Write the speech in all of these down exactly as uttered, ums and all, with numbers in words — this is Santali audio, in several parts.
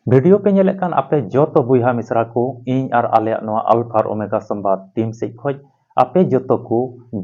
ᱵᱷᱤᱰᱤᱭᱳ ᱯᱮ ᱧᱮᱞᱮᱫ ᱠᱟᱱ ᱟᱯᱮ ᱡᱚᱛᱚ ᱵᱚᱭᱦᱟ ᱢᱤᱥᱨᱟ ᱠᱚ, ᱤᱧ ᱟᱨ ᱟᱞᱮᱭᱟᱜ ᱱᱚᱣᱟ ᱟᱞᱯᱷᱟ ᱟᱨ ᱳᱢᱮᱜᱟ ᱥᱚᱢᱵᱟᱫ ᱴᱤᱢ ᱥᱮᱫ ᱠᱷᱚᱡ ᱟᱯᱮ ᱡᱚᱛᱚ ᱠᱚ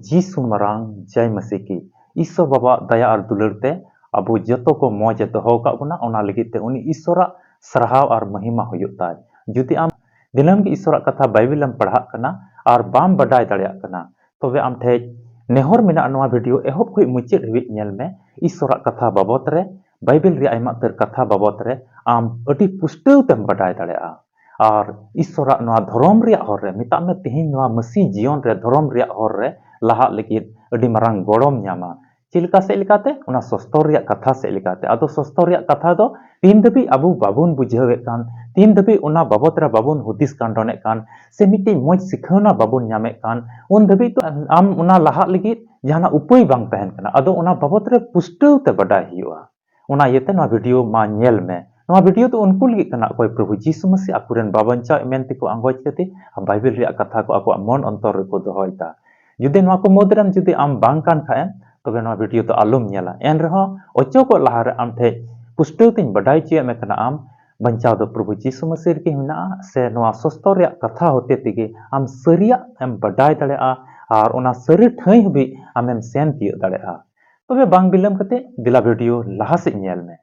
ᱡᱤᱥᱩ ᱢᱟᱨᱟᱝ ᱡᱟᱭ ᱢᱟᱹᱥᱤ ᱠᱤ, ᱤᱥᱥᱚᱨ ᱵᱟᱵᱟᱣᱟᱜ ᱫᱟᱭᱟ ᱟᱨ ᱫᱩᱞᱟᱹᱲ ᱛᱮ ᱟᱵᱚ ᱡᱚᱛᱚ ᱠᱚ ᱢᱚᱡᱽ ᱮ ᱫᱚᱦᱚ ᱟᱠᱟᱫ ᱵᱚᱱᱟ, ᱚᱱᱟ ᱞᱟᱹᱜᱤᱫ ᱛᱮ ᱩᱱᱤ ᱤᱥᱥᱚᱨᱟᱜ ᱥᱟᱨᱦᱟᱣ ᱟᱨ ᱢᱚᱦᱤᱢᱟ ᱦᱩᱭᱩᱜ ᱛᱟᱭ᱾ ᱡᱩᱫᱤ ᱟᱢ ᱫᱤᱱᱟᱹᱢ ᱜᱮ ᱤᱥᱥᱚᱨᱟᱜ ᱠᱟᱛᱷᱟ ᱵᱟᱭᱵᱮᱞ ᱮᱢ ᱯᱟᱲᱦᱟᱜ ᱠᱟᱱᱟ ᱟᱨ ᱵᱟᱢ ᱵᱟᱰᱟᱭ ᱫᱟᱲᱮᱭᱟᱜ ᱠᱟᱱᱟ, ᱛᱚᱵᱮ ᱟᱢ ᱴᱷᱮᱡ ᱱᱮᱦᱚᱨ ᱢᱮᱱᱟᱜᱼᱟ, ᱱᱚᱣᱟ ᱵᱷᱤᱰᱤᱭᱳ ᱮᱦᱚᱵ ᱠᱷᱚᱡ ᱢᱩᱪᱟᱹᱫ ᱦᱟᱹᱵᱤᱡ ᱧᱮᱞ ᱢᱮ᱾ ᱤᱥᱥᱚᱨᱟᱜ ᱠᱟᱛᱷᱟ ᱵᱟᱵᱚᱛ ᱨᱮ, ᱵᱟᱭᱵᱮᱞ ᱨᱮᱭᱟᱜ ᱟᱭᱢᱟ ᱩᱛᱟᱹᱨ ᱠᱟᱛᱷᱟ ᱵᱟᱵᱚᱛ ᱨᱮ ᱟᱢ ᱟᱹᱰᱤ ᱯᱩᱥᱴᱟᱹᱣ ᱛᱮᱢ ᱵᱟᱰᱟᱭ ᱫᱟᱲᱮᱭᱟᱜᱼᱟ᱾ ᱟᱨ ᱤᱥᱥᱚᱨᱟᱜ ᱱᱚᱣᱟ ᱫᱷᱚᱨᱚᱢ ᱨᱮᱭᱟᱜ ᱦᱚᱨ ᱨᱮ, ᱢᱮᱛᱟᱜ ᱢᱮ ᱛᱮᱦᱮᱧ ᱱᱚᱣᱟ ᱢᱟᱹᱥᱤ ᱡᱤᱭᱚᱱ ᱨᱮ, ᱫᱷᱚᱨᱚᱢ ᱨᱮᱭᱟᱜ ᱦᱚᱨ ᱨᱮ ᱞᱟᱦᱟᱜ ᱞᱟᱹᱜᱤᱫ ᱟᱹᱰᱤ ᱢᱟᱨᱟᱝ ᱜᱚᱲᱚᱢ ᱧᱟᱢᱟ᱾ ᱪᱮᱫ ᱞᱮᱠᱟ ᱥᱮᱫ ᱞᱮᱠᱟᱛᱮ? ᱚᱱᱟ ᱥᱚᱥᱛᱚᱨ ᱨᱮᱭᱟᱜ ᱠᱟᱛᱷᱟ ᱥᱮᱫ ᱞᱮᱠᱟᱛᱮ᱾ ᱟᱫᱚ ᱥᱚᱥᱛᱚᱨ ᱨᱮᱭᱟᱜ ᱠᱟᱛᱷᱟ ᱫᱚ ᱛᱤᱱ ᱫᱷᱟᱹᱵᱤᱡ ᱟᱵᱚ ᱵᱟᱵᱚᱱ ᱵᱩᱡᱷᱟᱹᱣᱮᱫ ᱠᱟᱱ, ᱛᱤᱱ ᱫᱷᱟᱹᱵᱤᱡ ᱚᱱᱟ ᱵᱟᱵᱚᱛ ᱨᱮ ᱵᱟᱵᱚᱱ ᱦᱩᱫᱤᱥ ᱠᱟᱱᱰᱚᱱᱮᱫ ᱠᱟᱱ, ᱥᱮ ᱢᱤᱫᱴᱤᱡ ᱢᱚᱡᱽ ᱥᱤᱠᱷᱟᱹᱣᱱᱟ ᱵᱟᱵᱚᱱ ᱧᱟᱢᱮᱫ ᱠᱟᱱ, ᱩᱱ ᱫᱷᱟᱹᱵᱤᱡ ᱫᱚ ᱟᱢ ᱚᱱᱟ ᱞᱟᱦᱟᱜ ᱞᱟᱹᱜᱤᱫ ᱡᱟᱦᱟᱱᱟᱜ ᱩᱯᱟᱹᱭ ᱵᱟᱝ ᱛᱟᱦᱮᱱ ᱠᱟᱱᱟ᱾ ᱟᱫᱚ ᱚᱱᱟ ᱵᱟᱵᱚᱛ ᱨᱮ ᱯᱩᱥᱴᱟᱹᱣ ᱛᱮ ᱵᱟᱰᱟᱭ ᱦᱩᱭᱩᱜᱼᱟ᱾ ᱚᱱᱟ ᱤᱭᱟᱹᱛᱮ ᱱᱚᱣᱟ ᱵᱷᱤᱰᱤᱭᱳ ᱢᱟ ᱧᱮᱞ ᱢᱮ᱾ ᱱᱚᱣᱟ ᱵᱷᱤᱰᱤᱭᱳ ᱫᱚ ᱩᱱᱠᱩ ᱞᱟᱹᱜᱤᱫ ᱠᱟᱱᱟ, ᱚᱠᱚᱭ ᱯᱨᱚᱵᱷᱩ ᱡᱤᱥᱩ ᱢᱟᱹᱥᱤ ᱟᱠᱚᱨᱮᱱ ᱵᱟᱵᱚᱱᱪᱟᱣ ᱢᱮᱱ ᱛᱮᱠᱚ ᱟᱸᱜᱚᱪ ᱠᱟᱛᱮ ᱟᱨ ᱵᱟᱭᱵᱮᱞ ᱨᱮᱭᱟᱜ ᱠᱟᱛᱷᱟ ᱠᱚ ᱟᱠᱚᱣᱟᱜ ᱢᱚᱱ ᱚᱱᱛᱚᱨ ᱨᱮᱠᱚ ᱫᱚᱦᱚᱭᱮᱫᱟ᱾ ᱡᱩᱫᱤ ᱱᱚᱣᱟ ᱠᱚ ᱢᱩᱫᱽ ᱨᱮᱢ ᱡᱩᱫᱤ ᱟᱢ ᱵᱟᱝ ᱠᱟᱱ ᱠᱷᱟᱡ ᱮᱢ, ᱛᱚᱵᱮ ᱱᱚᱣᱟ ᱵᱷᱤᱰᱤᱭᱳ ᱫᱚ ᱟᱞᱚᱢ ᱧᱮᱞᱟ᱾ ᱮᱱ ᱨᱮᱦᱚᱸ ᱚᱪᱚᱜᱚᱜ ᱞᱟᱦᱟᱨᱮ ᱟᱢ ᱴᱷᱮᱡ ᱯᱩᱥᱴᱟᱹᱣ ᱛᱤᱧ ᱵᱟᱰᱟᱭ ᱦᱚᱪᱚᱭᱮᱫ ᱢᱮ ᱠᱟᱱᱟ, ᱟᱢ ᱵᱟᱧᱪᱟᱣ ᱫᱚ ᱯᱨᱚᱵᱷᱩ ᱡᱤᱥᱩ ᱢᱟᱹᱥᱤ ᱨᱮᱜᱮ ᱢᱮᱱᱟᱜᱼᱟ, ᱥᱮ ᱱᱚᱣᱟ ᱥᱚᱥᱛᱚᱨ ᱨᱮᱭᱟᱜ ᱠᱟᱛᱷᱟ ᱦᱚᱛᱮ ᱛᱮᱜᱮ ᱟᱢ ᱥᱟᱹᱨᱤᱭᱟᱜ ᱮᱢ ᱵᱟᱰᱟᱭ ᱫᱟᱲᱮᱭᱟᱜᱼᱟ ᱟᱨ ᱚᱱᱟ ᱥᱟᱹᱨᱤ ᱴᱷᱟᱹᱭ ᱦᱟᱹᱵᱤᱡ ᱟᱢᱮᱢ ᱥᱮᱱ ᱛᱤᱭᱳᱜ ᱫᱟᱲᱮᱭᱟᱜᱼᱟ᱾ ᱛᱚᱵᱮ ᱵᱟᱝ ᱵᱤᱞᱚᱢ ᱠᱟᱛᱮ ᱫᱮᱞᱟ ᱵᱷᱤᱰᱤᱭᱳ ᱞᱟᱦᱟ ᱥᱮᱫ ᱧᱮᱞ ᱢᱮ᱾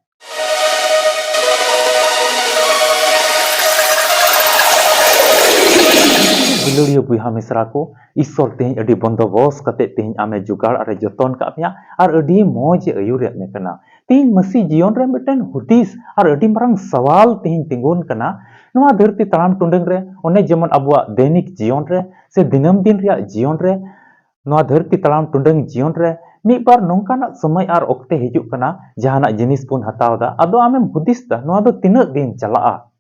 ᱫᱩᱞᱟᱹᱲᱤᱭᱟᱹ ᱵᱚᱭᱦᱟ ᱢᱤᱥᱨᱟ ᱠᱚ, ᱤᱥᱥᱚᱨ ᱛᱮᱦᱮᱧ ᱟᱹᱰᱤ ᱵᱚᱱᱫᱚᱵᱚᱥ ᱠᱟᱛᱮ ᱛᱮᱦᱮᱧ ᱟᱢᱮ ᱡᱚᱜᱟᱲ ᱟᱨᱮ ᱡᱚᱛᱚᱱ ᱠᱟᱜ ᱢᱮᱭᱟ ᱟᱨ ᱟᱹᱰᱤ ᱢᱚᱡᱽ ᱮ ᱟᱹᱭᱩᱨᱮᱫ ᱢᱮ ᱠᱟᱱᱟ᱾ ᱛᱮᱦᱮᱧ ᱢᱟᱹᱥᱤ ᱡᱤᱭᱚᱱ ᱨᱮ ᱢᱤᱫᱴᱮᱱ ᱦᱩᱫᱤᱥ ᱟᱨ ᱟᱹᱰᱤ ᱢᱟᱨᱟᱝ ᱥᱟᱣᱟᱞ ᱛᱮᱦᱮᱧ ᱛᱤᱸᱜᱩᱱ ᱠᱟᱱᱟ᱾ ᱱᱚᱣᱟ ᱫᱷᱟᱹᱨᱛᱤ ᱛᱟᱲᱟᱢ ᱴᱩᱰᱟᱹᱝ ᱨᱮ, ᱚᱱᱮ ᱡᱮᱢᱚᱱ ᱟᱵᱚᱣᱟᱜ ᱫᱮᱱᱤᱠ ᱡᱤᱭᱚᱱ ᱨᱮ ᱥᱮ ᱫᱤᱱᱟᱹᱢ ᱫᱤᱱ ᱨᱮᱭᱟᱜ ᱡᱤᱭᱚᱱ ᱨᱮ, ᱱᱚᱣᱟ ᱫᱷᱟᱹᱨᱛᱤ ᱛᱟᱲᱟᱢ ᱴᱩᱰᱟᱹᱝ ᱡᱤᱭᱚᱱ ᱨᱮ ᱢᱤᱫ ᱵᱟᱨ ᱱᱚᱝᱠᱟᱱᱟᱜ ᱥᱚᱢᱚᱭ ᱟᱨ ᱚᱠᱛᱮ ᱦᱤᱡᱩᱜ ᱠᱟᱱᱟ, ᱡᱟᱦᱟᱱᱟᱜ ᱡᱤᱱᱤᱥ ᱵᱚᱱ ᱦᱟᱛᱟᱣ ᱮᱫᱟ, ᱟᱫᱚ ᱟᱢᱮᱢ ᱦᱩᱫᱤᱥ ᱮᱫᱟ, ᱱᱚᱣᱟ ᱫᱚ ᱛᱤᱱᱟᱹᱜ ᱫᱤᱱ ᱪᱟᱞᱟᱜᱼᱟ?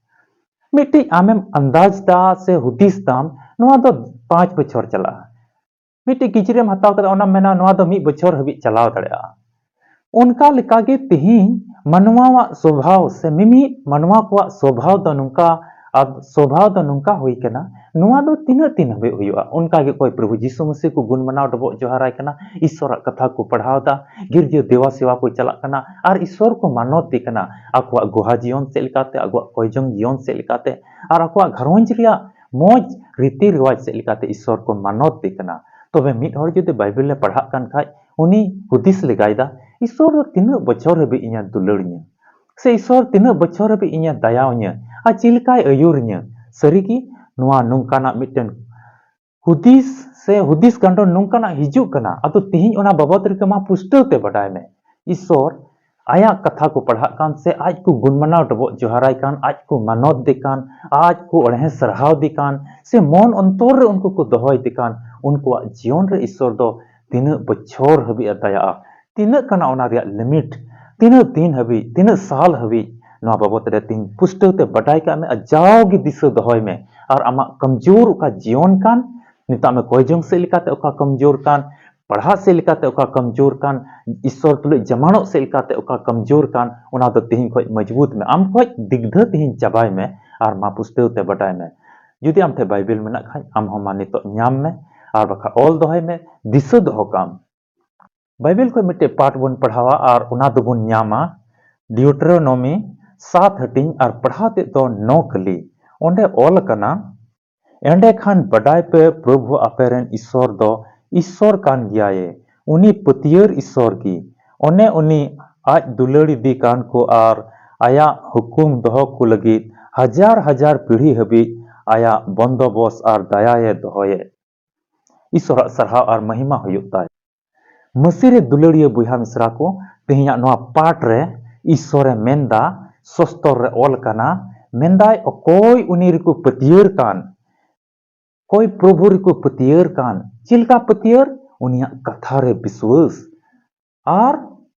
ᱢᱤᱫᱴᱤᱡ ᱟᱢᱮᱢ ᱟᱱᱫᱟᱡᱽ ᱮᱫᱟ ᱥᱮ ᱦᱩᱫᱤᱥ ᱮᱫᱟᱢ, ᱱᱚᱣᱟ ᱫᱚ ᱯᱟᱸᱪ ᱵᱚᱪᱷᱚᱨ ᱪᱟᱞᱟᱜᱼᱟ᱾ ᱢᱤᱫᱴᱤᱡ ᱠᱤᱪᱨᱤᱡ ᱮᱢ ᱦᱟᱛᱟᱣ ᱠᱮᱫᱟ, ᱚᱱᱟᱢ ᱢᱮᱱᱟ ᱱᱚᱣᱟ ᱫᱚ ᱢᱤᱫ ᱵᱚᱪᱷᱚᱨ ᱦᱟᱹᱵᱤᱡ ᱪᱟᱞᱟᱣ ᱫᱟᱲᱮᱭᱟᱜᱼᱟ᱾ ᱚᱱᱠᱟ ᱞᱮᱠᱟᱜᱮ ᱛᱮᱦᱮᱧ ᱢᱟᱱᱣᱟᱣᱟᱜ ᱥᱚᱵᱷᱟᱣ ᱥᱮ ᱢᱤᱢᱤᱫ ᱢᱟᱱᱣᱟ ᱠᱚᱣᱟᱜ ᱥᱚᱵᱷᱟᱣ ᱫᱚ ᱱᱚᱝᱠᱟ ᱟᱨ ᱥᱚᱵᱷᱟᱣ ᱫᱚ ᱱᱚᱝᱠᱟ ᱦᱩᱭ ᱠᱟᱱᱟ, ᱱᱚᱣᱟ ᱫᱚ ᱛᱤᱱᱟᱹᱜ ᱫᱤᱱ ᱦᱟᱹᱵᱤᱡ ᱦᱩᱭᱩᱜᱼᱟ? ᱚᱱᱠᱟ ᱜᱮ ᱚᱠᱚᱭ ᱯᱨᱚᱵᱷᱩ ᱡᱤᱥᱩ ᱢᱟᱹᱥᱤ ᱠᱚ ᱜᱩᱱ ᱢᱟᱱᱟᱣ ᱰᱚᱵᱚᱜ ᱡᱚᱦᱟᱨᱟᱭ ᱠᱟᱱᱟ, ᱤᱥᱚᱨᱟᱜ ᱠᱟᱛᱷᱟ ᱠᱚ ᱯᱟᱲᱦᱟᱣ ᱮᱫᱟ, ᱜᱤᱨᱡᱟᱹ ᱫᱮᱣᱟ ᱥᱮᱣᱟ ᱠᱚ ᱪᱟᱞᱟᱜ ᱠᱟᱱᱟ, ᱟᱨ ᱤᱥᱚᱨ ᱠᱚ ᱢᱟᱱᱚᱛ ᱮ ᱠᱟᱱᱟ᱾ ᱟᱠᱚᱣᱟᱜ ᱜᱚᱦᱟ ᱡᱤᱭᱚᱱ ᱪᱮᱫ ᱞᱮᱠᱟᱛᱮ, ᱟᱠᱚᱣᱟᱜ ᱠᱚᱭᱡᱚᱝ ᱡᱤᱭᱚᱱ ᱪᱮᱫ ᱞᱮᱠᱟᱛᱮ, ᱟᱨ ᱟᱠᱚᱣᱟᱜ ᱜᱷᱟᱨᱚᱸᱡᱽ ᱨᱮᱭᱟᱜ ᱢᱚᱡᱽ ᱨᱤᱛᱤ ᱨᱮᱣᱟᱡᱽ ᱪᱮᱫ ᱞᱮᱠᱟᱛᱮ ᱤᱥᱚᱨ ᱠᱚ ᱢᱟᱱᱚᱛ ᱮ ᱠᱟᱱᱟ᱾ ᱛᱚᱵᱮ ᱢᱤᱫ ᱦᱚᱲ ᱡᱩᱫᱤ ᱵᱟᱭᱵᱮᱞ ᱮ ᱯᱟᱲᱦᱟᱜ ᱠᱟᱱ ᱠᱷᱟᱡ, ᱩᱱᱤ ᱦᱩᱫᱤᱥ ᱞᱮᱜᱟᱭᱮᱫᱟ, ᱤᱥᱚᱨ ᱫᱚ ᱛᱤᱱᱟᱹᱜ ᱵᱚᱪᱷᱚᱨ ᱦᱟᱹᱵᱤᱡ ᱤᱧᱮ ᱫᱩᱞᱟᱹᱲ ᱤᱧᱟ? ᱥᱮ ᱤᱥᱚᱨ ᱛᱤᱱᱟᱹᱜ ᱵᱚᱪᱷᱚᱨ ᱦᱟᱹᱵᱤᱡ ᱤᱧᱮ ᱫᱟᱭᱟᱣᱟᱹᱧᱟ? ᱟᱨ ᱪᱮᱫ ᱞᱮᱠᱟᱭ ᱟᱹᱭᱩᱨᱤᱧᱟ? ᱥᱟᱹᱨᱤᱜᱮ ᱱᱚᱣᱟ ᱱᱚᱝᱠᱟᱱᱟᱜ ᱢᱤᱫᱴᱮᱱ ᱦᱩᱫᱤᱥ ᱥᱮ ᱦᱩᱫᱤᱥ ᱜᱟᱱᱰᱚ ᱱᱚᱝᱠᱟᱱᱟᱜ ᱦᱤᱡᱩᱜ ᱠᱟᱱᱟ᱾ ᱟᱫᱚ ᱛᱤᱦᱤᱧ ᱚᱱᱟ ᱵᱟᱵᱚᱫ ᱨᱮᱜᱮ ᱢᱟ ᱯᱩᱥᱴᱟᱹᱣ ᱛᱮ ᱵᱟᱰᱟᱭ ᱢᱮ᱾ ᱤᱥᱚᱨ ᱟᱭᱟᱜ ᱠᱟᱛᱷᱟ ᱠᱚ ᱯᱟᱲᱦᱟᱜ ᱠᱟᱱ ᱥᱮ ᱟᱡ ᱠᱚ ᱜᱩᱱ ᱢᱟᱱᱟᱣ ᱰᱚᱵᱚᱜ ᱡᱚᱦᱟᱨᱟᱭ ᱠᱟᱱ, ᱟᱡ ᱠᱚ ᱢᱟᱱᱚᱛ ᱫᱮ ᱠᱟᱱ, ᱟᱡ ᱠᱚ ᱚᱲᱦᱮ ᱥᱟᱨᱦᱟᱣ ᱫᱮ ᱠᱟᱱ, ᱥᱮ ᱢᱚᱱ ᱚᱱᱛᱚᱨ ᱨᱮ ᱩᱱᱠᱩ ᱠᱚ ᱫᱚᱦᱚᱭ ᱫᱮ ᱠᱟᱱ, ᱩᱱᱠᱩᱣᱟᱜ ᱡᱤᱭᱚᱱ ᱨᱮ ᱤᱥᱚᱨ ᱫᱚ ᱛᱤᱱᱟᱹᱜ ᱵᱚᱪᱷᱚᱨ ᱦᱟᱹᱵᱤᱡ ᱮ ᱫᱟᱭᱟᱜᱼᱟ? ᱛᱤᱱᱟᱹᱜ ᱠᱟᱱᱟ ᱚᱱᱟ ᱨᱮᱭᱟᱜ ᱞᱤᱢᱤᱴ? ᱛᱤᱱᱟᱹᱜ ᱫᱤᱱ ᱦᱟᱹᱵᱤᱡ, ᱛᱤᱱᱟᱹᱜ ᱥᱟᱞ ᱦᱟᱹᱵᱤᱡ? ᱱᱚᱣᱟ ᱵᱟᱵᱚᱛ ᱨᱮ ᱛᱤᱦᱤᱧ ᱯᱩᱥᱴᱟᱹᱣ ᱛᱮ ᱵᱟᱰᱟᱭ ᱠᱟᱜ ᱢᱮ᱾ ᱟᱨ ᱡᱟᱣᱜᱮ ᱫᱤᱥᱟᱹ ᱫᱚᱦᱚᱭ ᱢᱮ᱾ ᱟᱨ ᱟᱢᱟᱜ ᱠᱚᱢᱡᱳᱨ ᱚᱠᱟ ᱡᱤᱭᱚᱱ ᱠᱟᱱ, ᱢᱮᱛᱟᱜ ᱢᱮ ᱠᱚᱭᱡᱚᱝ ᱥᱮᱫ ᱞᱮᱠᱟᱛᱮ ᱚᱠᱟ ᱠᱚᱢᱡᱳᱨ ᱠᱟᱱ, ᱯᱟᱲᱦᱟᱜ ᱥᱮᱫ ᱞᱮᱠᱟᱛᱮ ᱚᱠᱟ ᱠᱚᱢᱡᱳᱨ ᱠᱟᱱ, ᱤᱥᱚᱨ ᱛᱩᱞᱩᱡ ᱡᱟᱢᱟᱱᱚᱜ ᱥᱮᱫ ᱞᱮᱠᱟᱛᱮ ᱚᱠᱟ ᱠᱚᱢᱡᱳᱨ ᱠᱟᱱ, ᱚᱱᱟ ᱫᱚ ᱛᱤᱦᱤᱧ ᱠᱷᱚᱡ ᱢᱚᱡᱽᱵᱩᱛ ᱢᱮ᱾ ᱟᱢ ᱠᱷᱚᱡ ᱫᱤᱜᱽᱫᱷᱟᱹ ᱛᱤᱦᱤᱧ ᱪᱟᱵᱟᱭ ᱢᱮ ᱟᱨ ᱢᱟ ᱯᱩᱥᱴᱟᱹᱣ ᱛᱮ ᱵᱟᱰᱟᱭ ᱢᱮ᱾ ᱡᱩᱫᱤ ᱟᱢ ᱴᱷᱮᱡ ᱵᱟᱭᱵᱮᱞ ᱢᱮᱱᱟᱜ ᱠᱷᱟᱡ, ᱟᱢ ᱦᱚᱸ ᱢᱟ ᱱᱤᱛᱚᱜ ᱧᱟᱢ ᱢᱮ, ᱟᱨ ᱵᱟᱠᱷᱟᱡ ᱚᱞ ᱫᱚᱦᱚᱭ ᱢᱮ, ᱫᱤᱥᱟᱹ ᱫᱚᱦᱚ ᱠᱟᱜ ᱟᱢ᱾ ᱵᱟᱭᱵᱮᱞ ᱠᱷᱚᱡ ᱢᱤᱫᱴᱮᱡ ᱯᱟᱴ ᱵᱚᱱ ᱯᱟᱲᱦᱟᱣᱟ ᱟᱨ ᱚᱱᱟ ᱫᱚᱵᱚᱱ ᱧᱟᱢᱟ ᱰᱤᱭᱩᱴᱨᱳᱱᱚᱢᱤ ᱥᱟᱛ ᱦᱟᱹᱴᱤᱧ ᱟᱨ ᱯᱟᱲᱦᱟᱣ ᱛᱮᱫ ᱫᱚ ᱱᱚ ᱠᱟᱹᱞᱤ᱾ ᱚᱸᱰᱮ ᱚᱞ ᱟᱠᱟᱱᱟ, ᱮᱸᱰᱮᱠᱷᱟᱱ ᱵᱟᱰᱟᱭ ᱯᱮ, ᱯᱨᱚᱵᱷᱩ ᱟᱯᱮ ᱨᱮᱱ ᱤᱥᱚᱨ ᱫᱚ ᱤᱥᱚᱨ ᱠᱟᱱ ᱜᱮᱭᱟᱭ, ᱩᱱᱤ ᱯᱟᱹᱛᱭᱟᱹᱨ ᱤᱥᱚᱨ ᱜᱮ᱾ ᱚᱱᱮ ᱩᱱᱤ ᱟᱡ ᱫᱩᱞᱟᱹᱲᱤᱫᱤ ᱠᱟᱱ ᱠᱚ ᱟᱨ ᱟᱭᱟᱜ ᱦᱩᱠᱩᱢ ᱫᱚᱦᱚ ᱠᱚ ᱞᱟᱹᱜᱤᱫ ᱦᱟᱡᱟᱨ ᱦᱟᱡᱟᱨ ᱯᱤᱲᱦᱤ ᱦᱟᱹᱵᱤᱡ ᱟᱭᱟᱜ ᱵᱚᱱᱫᱚᱵᱚᱥ ᱟᱨ ᱫᱟᱭᱟᱭᱮ ᱫᱚᱦᱚᱭᱮᱫ᱾ ᱤᱥᱚᱨᱟᱜ ᱥᱟᱨᱦᱟᱣ ᱟᱨ ᱢᱚᱦᱤᱢᱟ ᱦᱩᱭᱩᱜ ᱛᱟᱭ᱾ ᱢᱟᱹᱥᱤ ᱨᱮ ᱫᱩᱞᱟᱹᱲᱤᱭᱟᱹ ᱵᱚᱭᱦᱟ ᱢᱤᱥᱨᱟ ᱠᱚ, ᱛᱮᱦᱮᱧᱟᱜ ᱱᱚᱣᱟ ᱯᱟᱴ ᱨᱮ ᱤᱥᱚᱨᱮ ᱢᱮᱱᱫᱟ, ᱥᱚᱥᱛᱚᱨ ᱨᱮ ᱚᱞ ᱠᱟᱱᱟ, ᱢᱮᱱᱫᱟᱭ, ᱚᱠᱚᱭ ᱩᱱᱤ ᱨᱮᱠᱚ ᱯᱟᱹᱛᱭᱟᱹᱨ ᱠᱟᱱ, ᱚᱠᱚᱭ ᱯᱨᱚᱵᱷᱩ ᱨᱮᱠᱚ ᱯᱟᱹᱛᱭᱟᱹᱨ ᱠᱟᱱ᱾ ᱪᱮᱫ ᱞᱮᱠᱟ ᱯᱟᱹᱛᱭᱟᱹᱨ? ᱩᱱᱤᱭᱟᱜ ᱠᱟᱛᱷᱟ ᱨᱮ ᱵᱤᱥᱣᱟᱹᱥ᱾ ᱟᱨ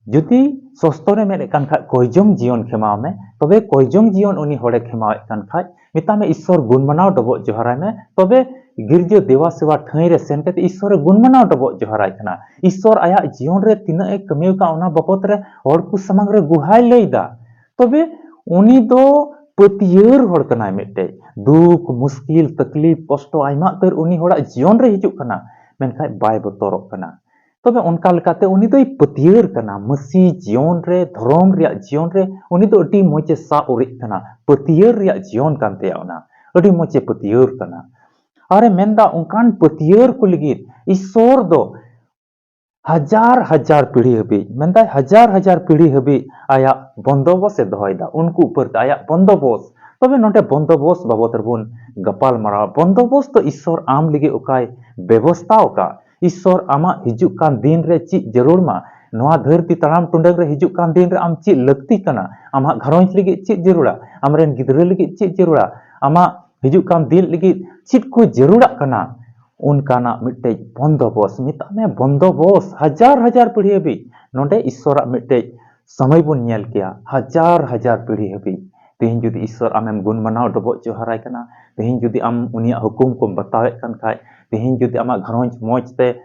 ᱡᱩᱫᱤ ᱥᱚᱥᱛᱚᱨᱮ ᱢᱮᱱᱮᱫ ᱠᱟᱱ ᱠᱷᱟᱡ, ᱠᱚᱭᱡᱚᱝ ᱡᱤᱭᱚᱱ ᱠᱷᱮᱢᱟᱣ ᱢᱮ, ᱛᱚᱵᱮ ᱠᱚᱭᱡᱚᱝ ᱡᱤᱭᱚᱱ ᱩᱱᱤ ᱦᱚᱲᱮ ᱠᱷᱮᱢᱟᱣᱮᱫ ᱠᱟᱱ ᱠᱷᱟᱡ, ᱢᱮᱛᱟᱜ ᱢᱮ ᱤᱥᱚᱨ ᱜᱩᱱ ᱢᱟᱱᱟᱣ ᱰᱚᱵᱚᱜ ᱡᱚᱦᱟᱨᱟᱭ ᱢᱮ, ᱛᱚᱵᱮ ᱜᱤᱨᱡᱟᱹ ᱫᱮᱣᱟ ᱥᱮᱣᱟ ᱴᱷᱟᱹᱭ ᱨᱮ ᱥᱮᱱ ᱠᱟᱛᱮ ᱤᱥᱚᱨᱮ ᱜᱩᱱ ᱢᱟᱱᱟᱣ ᱰᱚᱵᱚᱜ ᱡᱚᱦᱟᱨᱟᱭ ᱠᱟᱱᱟ᱾ ᱤᱥᱚᱨ ᱟᱭᱟᱜ ᱡᱤᱭᱚᱱ ᱨᱮ ᱛᱤᱱᱟᱹᱜ ᱮ ᱠᱟᱹᱢᱤ ᱟᱠᱟᱫ, ᱚᱱᱟ ᱵᱟᱵᱚᱛ ᱨᱮ ᱦᱚᱲ ᱠᱚ ᱥᱟᱢᱟᱝ ᱨᱮ ᱜᱩᱦᱟᱭ ᱞᱟᱹᱭ ᱫᱟ᱾ ᱛᱚᱵᱮ ᱩᱱᱤ ᱫᱚ ᱯᱟᱹᱛᱭᱟᱹᱨ ᱦᱚᱲ ᱠᱟᱱᱟᱭ ᱢᱤᱫᱴᱮᱡ᱾ ᱫᱩᱠ, ᱢᱩᱥᱠᱤᱞ, ᱛᱟᱠᱞᱤᱯ, ᱠᱚᱥᱴᱚ ᱟᱭᱢᱟ ᱩᱛᱟᱹᱨ ᱩᱱᱤ ᱦᱚᱲᱟᱜ ᱡᱤᱭᱚᱱ ᱨᱮ ᱦᱤᱡᱩᱜ ᱠᱟᱱᱟ, ᱢᱮᱱᱠᱷᱟᱱ ᱵᱟᱭ ᱵᱚᱛᱚᱨᱚᱜ ᱠᱟᱱᱟ᱾ ᱛᱚᱵᱮ ᱚᱱᱠᱟ ᱞᱮᱠᱟᱛᱮ ᱩᱱᱤ ᱫᱚᱭ ᱯᱟᱹᱛᱭᱟᱹᱨ ᱠᱟᱱᱟ, ᱢᱟᱹᱥᱤ ᱡᱤᱭᱚᱱ ᱨᱮ, ᱫᱷᱚᱨᱚᱢ ᱨᱮᱭᱟᱜ ᱡᱤᱭᱚᱱ ᱨᱮ ᱩᱱᱤ ᱫᱚ ᱟᱹᱰᱤ ᱢᱚᱡᱽ ᱮ ᱥᱟᱵ ᱩᱨᱤᱡ ᱠᱟᱱᱟ᱾ ᱯᱟᱹᱛᱭᱟᱹᱨ ᱨᱮᱭᱟᱜ ᱡᱤᱭᱚᱱ ᱠᱟᱱ ᱛᱟᱭᱟ ᱚᱱᱟ, ᱟᱹᱰᱤ ᱢᱚᱡᱽ ᱮ ᱯᱟᱹᱛᱭᱟᱹᱨ ᱠᱟᱱᱟ᱾ ᱟᱨᱮ ᱢᱮᱱᱫᱟ ᱚᱱᱠᱟᱱ ᱯᱟᱹᱛᱭᱟᱹᱨ ᱠᱚ ᱞᱟᱹᱜᱤᱫ ᱤᱥᱥᱚᱨ ᱫᱚ ᱦᱟᱡᱟᱨ ᱦᱟᱡᱟᱨ ᱯᱤᱲᱦᱤ ᱦᱟᱹᱵᱤᱡ, ᱢᱮᱱᱫᱟᱭ ᱦᱟᱡᱟᱨ ᱦᱟᱡᱟᱨ ᱯᱤᱲᱦᱤ ᱦᱟᱹᱵᱤᱡ ᱟᱭᱟᱜ ᱵᱚᱱᱫᱚᱵᱚᱥ ᱮ ᱫᱚᱦᱚᱭᱮᱫᱟ᱾ ᱩᱱᱠᱩ ᱩᱯᱚᱨ ᱛᱮ ᱟᱭᱟᱜ ᱵᱚᱱᱫᱚᱵᱚᱥ᱾ ᱛᱚᱵᱮ ᱱᱚᱰᱮ ᱵᱚᱱᱫᱚᱵᱚᱥ ᱵᱟᱵᱚᱫ ᱨᱮᱵᱚᱱ ᱜᱟᱯᱟᱞ ᱢᱟᱨᱟᱣᱟ᱾ ᱵᱚᱱᱫᱚᱵᱚᱥ ᱫᱚ ᱤᱥᱥᱚᱨ ᱟᱢ ᱞᱟᱹᱜᱤᱫ ᱚᱠᱟᱭ ᱵᱮᱵᱚᱥᱛᱷᱟ ᱟᱠᱟᱫ? ᱤᱥᱥᱚᱨ ᱟᱢᱟᱜ ᱦᱤᱡᱩᱜ ᱠᱟᱱ ᱫᱤᱱ ᱨᱮ ᱪᱮᱫ ᱡᱟᱹᱨᱩᱲ ᱢᱟ? ᱱᱚᱣᱟ ᱫᱷᱟᱹᱨᱛᱤ ᱛᱟᱲᱟᱢ ᱴᱩᱰᱟᱹᱝ ᱨᱮ ᱦᱤᱡᱩᱜ ᱠᱟᱱ ᱫᱤᱱ ᱨᱮ ᱟᱢ ᱪᱮᱫ ᱞᱟᱹᱠᱛᱤ ᱠᱟᱱᱟ? ᱟᱢᱟᱜ ᱜᱷᱟᱨᱚᱸᱡᱽ ᱞᱟᱹᱜᱤᱫ ᱪᱮᱫ ᱡᱟᱹᱨᱩᱲᱟ? ᱟᱢᱨᱮᱱ ᱜᱤᱫᱽᱨᱟᱹ ᱞᱟᱹᱜᱤᱫ ᱪᱮᱫ ᱡᱟᱹᱨᱩᱲᱟ? ᱟᱢᱟᱜ ᱦᱤᱡᱩᱜ ᱠᱟᱱ ᱫᱤᱱ ᱞᱟᱹᱜᱤᱫ ᱪᱮᱫ ᱠᱚ ᱡᱟᱹᱨᱩᱲᱟᱜ ᱠᱟᱱᱟ? ᱚᱱᱠᱟᱱᱟᱜ ᱢᱤᱫᱴᱮᱡ ᱵᱚᱱᱫᱚᱵᱚᱥ, ᱢᱮᱛᱟᱜ ᱢᱮ ᱵᱚᱱᱫᱚᱵᱚᱥ, ᱦᱟᱡᱟᱨ ᱦᱟᱡᱟᱨ ᱯᱤᱲᱦᱤ ᱦᱟᱹᱵᱤᱡ᱾ ᱱᱚᱰᱮ ᱤᱥᱥᱚᱨᱟᱜ ᱢᱤᱫᱴᱮᱡ ᱥᱚᱢᱚᱭ ᱵᱚᱱ ᱧᱮᱞ ᱠᱮᱭᱟ, ᱦᱟᱡᱟᱨ ᱦᱟᱡᱟᱨ ᱯᱤᱲᱦᱤ ᱦᱟᱹᱵᱤᱡ᱾ ᱛᱮᱦᱮᱧ ᱡᱩᱫᱤ ᱤᱥᱥᱚᱨ ᱟᱢᱮᱢ ᱜᱩᱱ ᱢᱟᱱᱟᱣ ᱰᱚᱵᱚᱜ ᱡᱚᱦᱟᱨᱟᱭ ᱠᱟᱱᱟ, ᱛᱮᱦᱮᱧ ᱡᱩᱫᱤ ᱟᱢ ᱩᱱᱤᱭᱟᱜ ᱦᱩᱠᱩᱢ ᱠᱚᱢ ᱵᱟᱛᱟᱣᱮᱫ ᱠᱟᱱ ᱠᱷᱟᱡ, ᱛᱮᱦᱮᱧ ᱡᱩᱫᱤ ᱟᱢᱟᱜ ᱜᱷᱟᱨᱚᱸᱡᱽ ᱢᱚᱡᱽ ᱛᱮ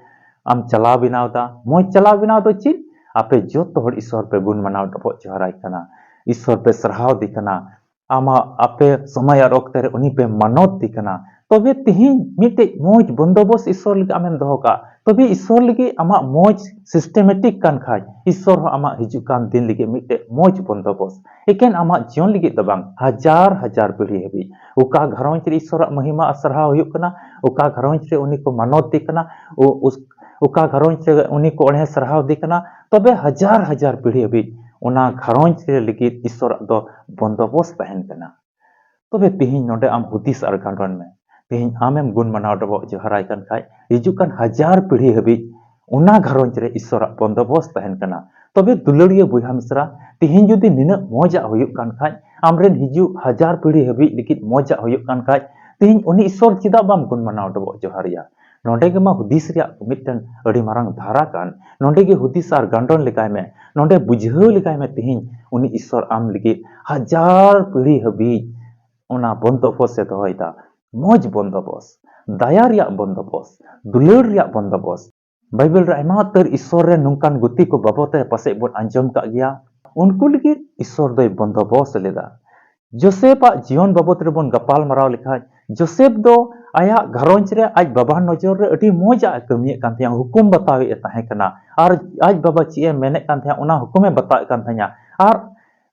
ᱟᱢ ᱪᱟᱞᱟᱣ ᱵᱮᱱᱟᱣ ᱮᱫᱟ, ᱢᱚᱡᱽ ᱪᱟᱞᱟᱣ ᱵᱮᱱᱟᱣ ᱫᱚ ᱪᱮᱫ? ᱟᱯᱮ ᱡᱚᱛᱚ ᱦᱚᱲ ᱤᱥᱥᱚᱨ ᱯᱮ ᱜᱩᱱ ᱢᱟᱱᱟᱣ ᱰᱚᱵᱚᱜ ᱡᱚᱦᱟᱨᱟᱭ ᱠᱟᱱᱟ, ᱤᱥᱥᱚᱨ ᱯᱮ ᱥᱟᱨᱦᱟᱣ ᱫᱮ ᱠᱟᱱᱟ, ᱟᱢᱟᱜ ᱟᱯᱮ ᱥᱚᱢᱚᱭ ᱟᱨ ᱚᱠᱛᱮ ᱨᱮ ᱩᱱᱤ ᱯᱮ ᱢᱟᱱᱚᱛ ᱫᱮ ᱠᱟᱱᱟ᱾ ᱛᱚᱵᱮ ᱛᱮᱦᱮᱧ ᱢᱤᱫᱴᱮᱡ ᱢᱚᱡᱽ ᱵᱚᱱᱫᱚᱵᱚᱥ ᱤᱥᱥᱚᱨ ᱞᱟᱹᱜᱤᱫ ᱟᱢᱮᱢ ᱫᱚᱦᱚ ᱠᱟᱜ, ᱛᱚᱵᱮ ᱤᱥᱥᱚᱨ ᱞᱟᱹᱜᱤᱫ ᱟᱢᱟᱜ ᱢᱚᱡᱽ systematic ᱠᱟᱱ ᱠᱷᱟᱡ, ᱤᱥᱥᱚᱨ ᱦᱚᱸ ᱟᱢᱟᱜ ᱦᱤᱡᱩᱜ ᱠᱟᱱ ᱫᱤᱱ ᱞᱟᱹᱜᱤᱫ ᱢᱤᱫᱴᱮᱡ ᱢᱚᱡᱽ ᱵᱚᱱᱫᱚᱵᱚᱥ᱾ ᱮᱠᱮᱱ ᱟᱢᱟᱜ ᱡᱤᱭᱚᱱ ᱞᱟᱹᱜᱤᱫ ᱫᱚ ᱵᱟᱝ, ᱦᱟᱡᱟᱨ ᱦᱟᱡᱟᱨ ᱯᱤᱲᱦᱤ ᱦᱟᱹᱵᱤᱡ᱾ ᱚᱠᱟ ᱜᱷᱟᱨᱚᱸᱡᱽ ᱨᱮ ᱤᱥᱥᱚᱨᱟᱜ ᱢᱚᱦᱤᱢᱟ ᱟᱨ ᱥᱟᱨᱦᱟᱣ ᱦᱩᱭᱩᱜ ᱠᱟᱱᱟ, ᱚᱠᱟ ᱜᱷᱟᱨᱚᱸᱡᱽ ᱨᱮ ᱩᱱᱤ ᱠᱚ ᱢᱟᱱᱚᱛ ᱫᱮ ᱠᱟᱱᱟ, ᱚ-, ᱩᱥ-, ᱚᱠᱟ ᱜᱷᱟᱨᱚᱸᱡᱽ ᱨᱮ ᱩᱱᱤ ᱠᱚ ᱚᱬᱦᱮ ᱥᱟᱨᱦᱟᱣ ᱫᱮ ᱠᱟᱱᱟ, ᱛᱚᱵᱮ ᱦᱟᱡᱟᱨ ᱦᱟᱡᱟᱨ ᱯᱤᱲᱦᱤ ᱦᱟᱹᱵᱤᱡ ᱚᱱᱟ ᱜᱷᱟᱨᱚᱸᱡᱽ ᱨᱮ ᱞᱟᱹᱜᱤᱫ ᱤᱥᱥᱚᱨᱟᱜ ᱫᱚ ᱵᱚᱱᱫᱚᱵᱚᱥ ᱛᱟᱦᱮᱱ ᱠᱟᱱᱟ᱾ ᱛᱚᱵᱮ ᱛᱤᱦᱤᱧ ᱱᱚᱰᱮ ᱟᱢ ᱦᱩᱫᱤᱥ ᱟᱨ ᱜᱟᱸᱰᱚᱱ ᱢᱮ᱾ ᱛᱤᱦᱤᱧ ᱟᱢᱮᱢ ᱜᱩᱱ ᱢᱟᱱᱟᱣ ᱰᱚᱵᱚᱜ ᱡᱚᱦᱟᱨᱟᱭ ᱠᱟᱱ ᱠᱷᱟᱡ, ᱦᱤᱡᱩᱜ ᱠᱟᱱ ᱦᱟᱡᱟᱨ ᱯᱤᱲᱦᱤ ᱦᱟᱹᱵᱤᱡ ᱚᱱᱟ ᱜᱷᱟᱨᱚᱸᱡᱽ ᱨᱮ ᱤᱥᱥᱚᱨᱟᱜ ᱵᱚᱱᱫᱚᱵᱚᱥ ᱛᱟᱦᱮᱱ ᱠᱟᱱᱟ᱾ ᱛᱚᱵᱮ ᱫᱩᱞᱟᱹᱲᱤᱭᱟᱹ ᱵᱚᱭᱦᱟ ᱢᱤᱥᱨᱟ, ᱛᱤᱦᱤᱧ ᱡᱩᱫᱤ ᱱᱤᱱᱟᱹᱜ ᱢᱚᱡᱟᱜ ᱦᱩᱭᱩᱜ ᱠᱟᱱ ᱠᱷᱟᱡ, ᱟᱢᱨᱮᱱ ᱦᱤᱡᱩᱜ ᱦᱟᱡᱟᱨ ᱯᱤᱲᱦᱤ ᱦᱟᱹᱵᱤᱡ ᱞᱟᱹᱜᱤᱫ ᱢᱚᱡᱟᱜ ᱦᱩᱭᱩᱜ ᱠᱟᱱ ᱠᱷᱟᱡ, ᱛᱤᱦᱤᱧ ᱩᱱᱤ ᱤᱥᱥᱚᱨ ᱪᱮᱫᱟᱜ ᱵᱟᱢ ᱜᱩᱱ ᱢᱟᱱᱟᱣ ᱰᱚᱵᱚᱜ ᱡᱚᱦᱟᱨᱮᱭᱟ? ᱱᱚᱰᱮ ᱜᱮᱢᱟ ᱦᱩᱫᱤᱥ ᱨᱮᱭᱟᱜ ᱢᱤᱫᱴᱮᱱ ᱟᱹᱰᱤ ᱢᱟᱨᱟᱝ ᱫᱷᱟᱨᱟ ᱠᱟᱱ᱾ ᱱᱚᱰᱮ ᱜᱮ ᱦᱩᱫᱤᱥ ᱟᱨ ᱜᱟᱱᱰᱚᱱ ᱞᱮᱠᱟᱭ ᱢᱮ, ᱱᱚᱰᱮ ᱵᱩᱡᱷᱟᱹᱣ ᱞᱮᱠᱟᱭ ᱢᱮ᱾ ᱛᱤᱦᱤᱧ ᱩᱱᱤ ᱤᱥᱥᱚᱨ ᱟᱢ ᱞᱟᱹᱜᱤᱫ ᱦᱟᱡᱟᱨ ᱯᱤᱲᱦᱤ ᱦᱟᱹᱵᱤᱡ ᱚᱱᱟ ᱵᱚᱱᱫᱚᱵᱚᱥ ᱮ ᱫᱚᱦᱚᱭᱮᱫᱟ᱾ ᱢᱚᱡᱽ ᱵᱚᱱᱫᱚᱵᱚᱥ, ᱫᱟᱭᱟ ᱨᱮᱭᱟᱜ ᱵᱚᱱᱫᱚᱵᱚᱥ, ᱫᱩᱞᱟᱹᱲ ᱨᱮᱭᱟᱜ ᱵᱚᱱᱫᱚᱵᱚᱥ᱾ ᱵᱟᱭᱵᱮᱞ ᱨᱮ ᱟᱭᱢᱟ ᱩᱛᱟᱹᱨ ᱤᱥᱥᱚᱨ ᱨᱮ ᱱᱚᱝᱠᱟᱱ ᱜᱩᱛᱤ ᱠᱚ ᱵᱟᱵᱚᱛ ᱨᱮ ᱯᱟᱥᱮᱡ ᱵᱚᱱ ᱟᱸᱡᱚᱢ ᱠᱟᱜ ᱜᱮᱭᱟ᱾ ᱩᱱᱠᱩ ᱞᱟᱹᱜᱤᱫ ᱤᱥᱥᱚᱨ ᱫᱚᱭ ᱵᱚᱱᱫᱚᱵᱚᱥ ᱞᱮᱫᱟ᱾ ᱡᱳᱥᱮᱯᱷ ᱟᱜ ᱡᱤᱭᱚᱱ ᱵᱟᱵᱚᱫ ᱨᱮᱵᱚᱱ ᱜᱟᱯᱟᱞ ᱢᱟᱨᱟᱣ ᱞᱮᱠᱷᱟᱱ, ᱡᱳᱥᱮᱯᱷ ᱫᱚ ᱟᱭᱟᱜ ᱜᱷᱟᱨᱚᱸᱡᱽ ᱨᱮ ᱟᱡ ᱵᱟᱵᱟ ᱱᱚᱡᱚᱨ ᱨᱮ ᱟᱹᱰᱤ ᱢᱚᱡᱽ ᱟᱜ ᱮ ᱠᱟᱹᱢᱤᱭᱮᱫ ᱠᱟᱱ ᱛᱟᱦᱮᱸᱫ, ᱦᱩᱠᱩᱢ ᱵᱟᱛᱟᱣᱮᱫ ᱮ ᱛᱟᱦᱮᱸ ᱠᱟᱱᱟ᱾ ᱟᱨ ᱟᱡ ᱵᱟᱵᱟ ᱪᱮᱫ ᱮ ᱢᱮᱱᱮᱫ ᱠᱟᱱ ᱛᱟᱦᱮᱸᱫ, ᱚᱱᱟ ᱦᱩᱠᱩᱢᱮ ᱵᱟᱛᱟᱣᱮᱫ ᱠᱟᱱ ᱛᱟᱦᱮᱸᱫ᱾ ᱟᱨ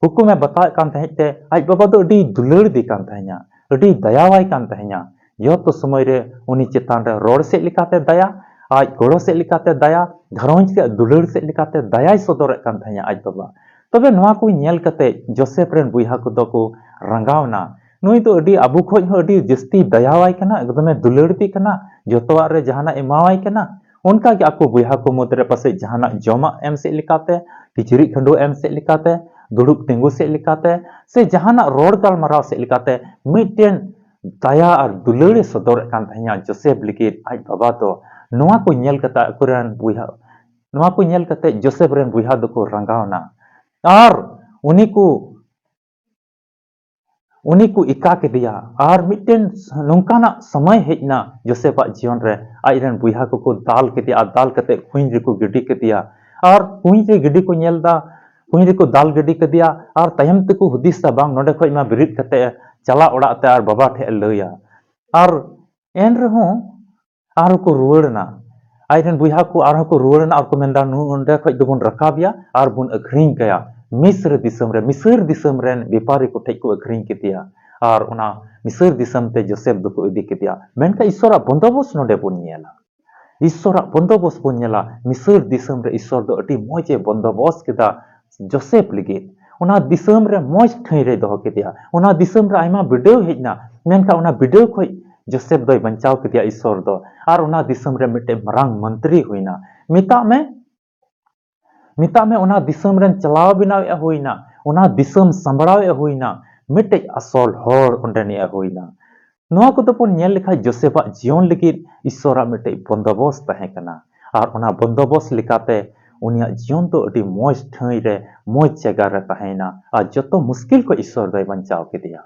ᱦᱩᱠᱩᱢᱮ ᱵᱟᱛᱟᱣᱮᱫ ᱠᱟᱱ ᱛᱟᱦᱮᱸᱫ ᱛᱮ ᱟᱡ ᱵᱟᱵᱟ ᱫᱚ ᱟᱹᱰᱤ ᱫᱩᱞᱟᱹᱲ ᱫᱮ ᱠᱟᱱ ᱛᱟᱦᱮᱸᱫ, ᱟᱹᱰᱤ ᱫᱟᱭᱟᱣᱟᱭ ᱠᱟᱱ ᱛᱟᱦᱮᱸᱫ᱾ ᱡᱚᱛᱚ ᱥᱚᱢᱚᱭ ᱨᱮ ᱩᱱᱤ ᱪᱮᱛᱟᱱ ᱨᱮ ᱨᱚᱲ ᱥᱮᱫ ᱞᱮᱠᱟᱛᱮ ᱫᱟᱭᱟ, ᱟᱡ ᱜᱚᱲᱚ ᱥᱮᱫ ᱞᱮᱠᱟᱛᱮ ᱫᱟᱭᱟ, ᱜᱷᱟᱨᱚᱸᱡᱽ ᱨᱮᱭᱟᱜ ᱫᱩᱞᱟᱹᱲ ᱥᱮᱫ ᱞᱮᱠᱟᱛᱮ ᱫᱟᱭᱟᱭ ᱥᱚᱫᱚᱨᱮᱫ ᱠᱟᱱ ᱛᱟᱦᱮᱸᱫ ᱟᱡ ᱵᱟᱵᱟ᱾ ᱛᱚᱵᱮ ᱱᱚᱣᱟ ᱠᱚ ᱧᱮᱞ ᱠᱟᱛᱮ ᱡᱳᱥᱮᱯᱷ ᱨᱮᱱ ᱵᱚᱭᱦᱟ ᱠᱚᱫᱚ ᱠᱚ ᱨᱟᱸᱜᱟᱣ ᱮᱱᱟ, "ᱱᱩᱭ ᱫᱚ ᱟᱹᱰᱤ, ᱟᱵᱚ ᱠᱷᱚᱡ ᱦᱚᱸ ᱟᱹᱰᱤ ᱡᱟᱹᱥᱛᱤ ᱫᱟᱭᱟᱣᱟᱭ ᱠᱟᱱᱟ, ᱮᱠᱫᱚᱢᱮ ᱫᱩᱞᱟᱹᱲ ᱫᱮ ᱠᱟᱱᱟ, ᱡᱚᱛᱚᱣᱟᱜ ᱨᱮ ᱡᱟᱦᱟᱱᱟᱜ ᱮᱢᱟᱣᱟᱭ ᱠᱟᱱᱟ᱾" ᱚᱱᱠᱟ ᱜᱮ ᱟᱠᱚ ᱵᱚᱭᱦᱟ ᱠᱚ ᱢᱩᱫᱽ ᱨᱮ ᱯᱟᱥᱮᱡ ᱡᱟᱦᱟᱱᱟᱜ ᱡᱚᱢᱟᱜ ᱮᱢ ᱥᱮᱫ ᱞᱮᱠᱟᱛᱮ, ᱠᱤᱪᱨᱤᱡ ᱠᱷᱟᱹᱰᱩᱣᱟᱹ ᱮᱢ ᱥᱮᱫ ᱞᱮᱠᱟᱛᱮ, ᱫᱩᱲᱩᱵ ᱛᱤᱸᱜᱩ ᱥᱮᱫ ᱞᱮᱠᱟᱛᱮ, ᱥᱮ ᱡᱟᱦᱟᱱᱟᱜ ᱨᱚᱲ ᱜᱟᱞᱢᱟᱨᱟᱣ ᱥᱮᱫ ᱞᱮᱠᱟᱛᱮ ᱢᱤᱫᱴᱮᱱ ᱫᱟᱭᱟ ᱟᱨ ᱫᱩᱞᱟᱹᱲ ᱮ ᱥᱚᱫᱚᱨᱮᱫ ᱠᱟᱱ ᱛᱟᱦᱮᱸᱫᱼᱟ ᱡᱳᱥᱮᱯᱷ ᱞᱟᱹᱜᱤᱫ ᱟᱡ ᱵᱟᱵᱟ ᱫᱚ᱾ ᱱᱚᱣᱟ ᱠᱚ ᱧᱮᱞ ᱠᱟᱛᱮ ᱟᱠᱚᱨᱮᱱ ᱵᱚᱭᱦᱟ, ᱱᱚᱣᱟ ᱠᱚ ᱧᱮᱞ ᱠᱟᱛᱮ ᱡᱳᱥᱮᱯᱷ ᱨᱮᱱ ᱵᱚᱭᱦᱟ ᱫᱚᱠᱚ ᱨᱟᱸᱜᱟᱣ ᱮᱱᱟ᱾ ᱟᱨ ᱩᱱᱤ ᱠᱚ, ᱩᱱᱤ ᱠᱚ ᱮᱠᱟ ᱠᱮᱫᱮᱭᱟ᱾ ᱟᱨ ᱢᱤᱫᱴᱮᱱ ᱱᱚᱝᱠᱟᱱᱟᱜ ᱥᱚᱢᱚᱭ ᱦᱮᱡ ᱮᱱᱟ ᱡᱳᱥᱮᱯᱷ ᱟᱜ ᱡᱤᱭᱚᱱ ᱨᱮ, ᱟᱡ ᱨᱮᱱ ᱵᱚᱭᱦᱟ ᱠᱚᱠᱚ ᱫᱟᱞ ᱠᱮᱫᱮᱭᱟ ᱟᱨ ᱫᱟᱞ ᱠᱟᱛᱮ ᱠᱩᱧ ᱨᱮᱠᱚ ᱜᱤᱰᱤ ᱠᱮᱫᱮᱭᱟ᱾ ᱟᱨ ᱠᱩᱧ ᱨᱮ ᱜᱤᱰᱤ ᱠᱚ ᱧᱮᱞ ᱮᱫᱟ, ᱠᱩᱧ ᱨᱮᱠᱚ ᱫᱟᱞ ᱜᱤᱰᱤ ᱠᱮᱫᱮᱭᱟ᱾ ᱟᱨ ᱛᱟᱭᱚᱢ ᱛᱮᱠᱚ ᱦᱩᱫᱤᱥ ᱮᱫᱟ, ᱵᱟᱝ, ᱱᱚᱰᱮ ᱠᱷᱚᱡ ᱢᱟ ᱵᱮᱨᱮᱫ ᱠᱟᱛᱮ ᱪᱟᱞᱟᱜ ᱚᱲᱟᱜ ᱛᱮ ᱟᱨ ᱵᱟᱵᱟ ᱴᱷᱮᱡ ᱮ ᱞᱟᱹᱭᱟ᱾ ᱟᱨ ᱮᱱ ᱨᱮᱦᱚᱸ ᱟᱨᱦᱚᱸ ᱠᱚ ᱨᱩᱣᱟᱹᱲ ᱮᱱᱟ᱾ ᱟᱡ ᱨᱮᱱ ᱵᱚᱭᱦᱟ ᱠᱚ ᱟᱨᱦᱚᱸ ᱠᱚ ᱨᱩᱣᱟᱹᱲ ᱮᱱᱟ ᱟᱨ ᱠᱚ ᱢᱮᱱᱫᱟ, "ᱱᱚᱰᱮ ᱠᱷᱚᱡ ᱫᱚᱵᱚᱱ ᱨᱟᱠᱟᱵ ᱮᱭᱟ ᱟᱨ ᱵᱚᱱ ᱟᱹᱠᱷᱨᱤᱧ ᱠᱟᱭᱟ ᱢᱤᱥᱨ ᱫᱤᱥᱚᱢ ᱨᱮ, ᱢᱤᱥᱨ ᱫᱤᱥᱚᱢ ᱨᱮᱱ ᱵᱮᱯᱟᱨᱤ ᱠᱚ ᱴᱷᱮᱡ ᱠᱚ ᱟᱹᱠᱷᱨᱤᱧ ᱠᱮᱫᱮᱭᱟ᱾" ᱟᱨ ᱚᱱᱟ ᱢᱤᱥᱨ ᱫᱤᱥᱚᱢ ᱛᱮ ᱡᱳᱥᱮᱯᱷ ᱫᱚᱠᱚ ᱤᱫᱤ ᱠᱮᱫᱮᱭᱟ᱾ ᱢᱮᱱᱠᱷᱟᱱ ᱤᱥᱚᱨᱟᱜ ᱵᱚᱱᱫᱚᱵᱚᱥ ᱱᱚᱰᱮ ᱵᱚᱱ ᱧᱮᱞᱟ᱾ ᱤᱥᱚᱨᱟᱜ ᱵᱚᱱᱫᱚᱵᱚᱥ ᱵᱚᱱ ᱧᱮᱞᱟ, ᱢᱤᱥᱨ ᱫᱤᱥᱚᱢ ᱨᱮ ᱤᱥᱚᱨ ᱫᱚ ᱟᱹᱰᱤ ᱢᱚᱡᱽ ᱮ ᱵᱚᱱᱫᱚᱵᱚᱥ ᱠᱮᱫᱟ ᱡᱳᱥᱮᱯᱷ ᱞᱟᱹᱜᱤᱫ᱾ ᱚᱱᱟ ᱫᱤᱥᱚᱢ ᱨᱮ ᱢᱚᱡᱽ ᱴᱷᱟᱹᱭ ᱨᱮᱭ ᱫᱚᱦᱚ ᱠᱮᱫᱮᱭᱟ᱾ ᱚᱱᱟ ᱫᱤᱥᱚᱢ ᱨᱮ ᱟᱭᱢᱟ ᱵᱤᱰᱟᱹᱣ ᱦᱮᱡ ᱮᱱᱟ, ᱢᱮᱱᱠᱷᱟᱱ ᱚᱱᱟ ᱵᱤᱰᱟᱹᱣ ᱠᱷᱚᱡ ᱡᱳᱥᱮᱯᱷ ᱫᱚᱭ ᱵᱟᱧᱪᱟᱣ ᱠᱮᱫᱮᱭᱟ ᱤᱥᱚᱨ ᱫᱚ᱾ ᱟᱨ ᱚᱱᱟ ᱫᱤᱥᱚᱢ ᱨᱮ ᱢᱤᱫᱴᱮᱡ ᱢᱟᱨᱟᱝ ᱢᱚᱱᱛᱨᱤ ᱦᱩᱭᱱᱟ᱾ ᱢᱮᱛᱟᱜ ᱢᱮ, ᱢᱮᱛᱟᱜ ᱢᱮ, ᱚᱱᱟ ᱫᱤᱥᱚᱢ ᱨᱮᱱ ᱪᱟᱞᱟᱣ ᱵᱮᱱᱟᱣᱮᱫ ᱦᱩᱭᱱᱟ, ᱚᱱᱟ ᱫᱤᱥᱚᱢ ᱥᱟᱢᱵᱲᱟᱣᱮᱫ ᱦᱩᱭᱱᱟ, ᱢᱤᱫᱴᱮᱡ ᱟᱥᱚᱞ ᱦᱚᱲ ᱚᱸᱰᱮᱱᱤᱡ ᱮ ᱦᱩᱭᱱᱟ᱾ ᱱᱚᱣᱟ ᱠᱚᱫᱚ ᱵᱚᱱ ᱧᱮᱞ ᱞᱮᱠᱷᱟᱡ ᱡᱳᱥᱮᱯᱷᱟᱜ ᱡᱤᱭᱚᱱ ᱞᱟᱹᱜᱤᱫ ᱤᱥᱚᱨᱟᱜ ᱢᱤᱫᱴᱮᱡ ᱵᱚᱱᱫᱚᱵᱚᱥ ᱛᱟᱦᱮᱸ ᱠᱟᱱᱟ᱾ ᱟᱨ ᱚᱱᱟ ᱵᱚᱱᱫᱚᱵᱚᱥ ᱞᱮᱠᱟᱛᱮ ᱩᱱᱤᱭᱟᱜ ᱡᱤᱭᱚᱱ ᱫᱚ ᱟᱹᱰᱤ ᱢᱚᱡᱽ ᱴᱷᱟᱹᱭ ᱨᱮ, ᱢᱚᱡᱽ ᱡᱟᱭᱜᱟ ᱨᱮ ᱛᱟᱦᱮᱸᱭᱮᱱᱟ ᱟᱨ ᱡᱚᱛᱚ ᱢᱩᱥᱠᱤᱞ ᱠᱷᱚᱡ ᱤᱥᱚᱨ ᱫᱚᱭ ᱵᱟᱧᱪᱟᱣ ᱠᱮᱫᱮᱭᱟ᱾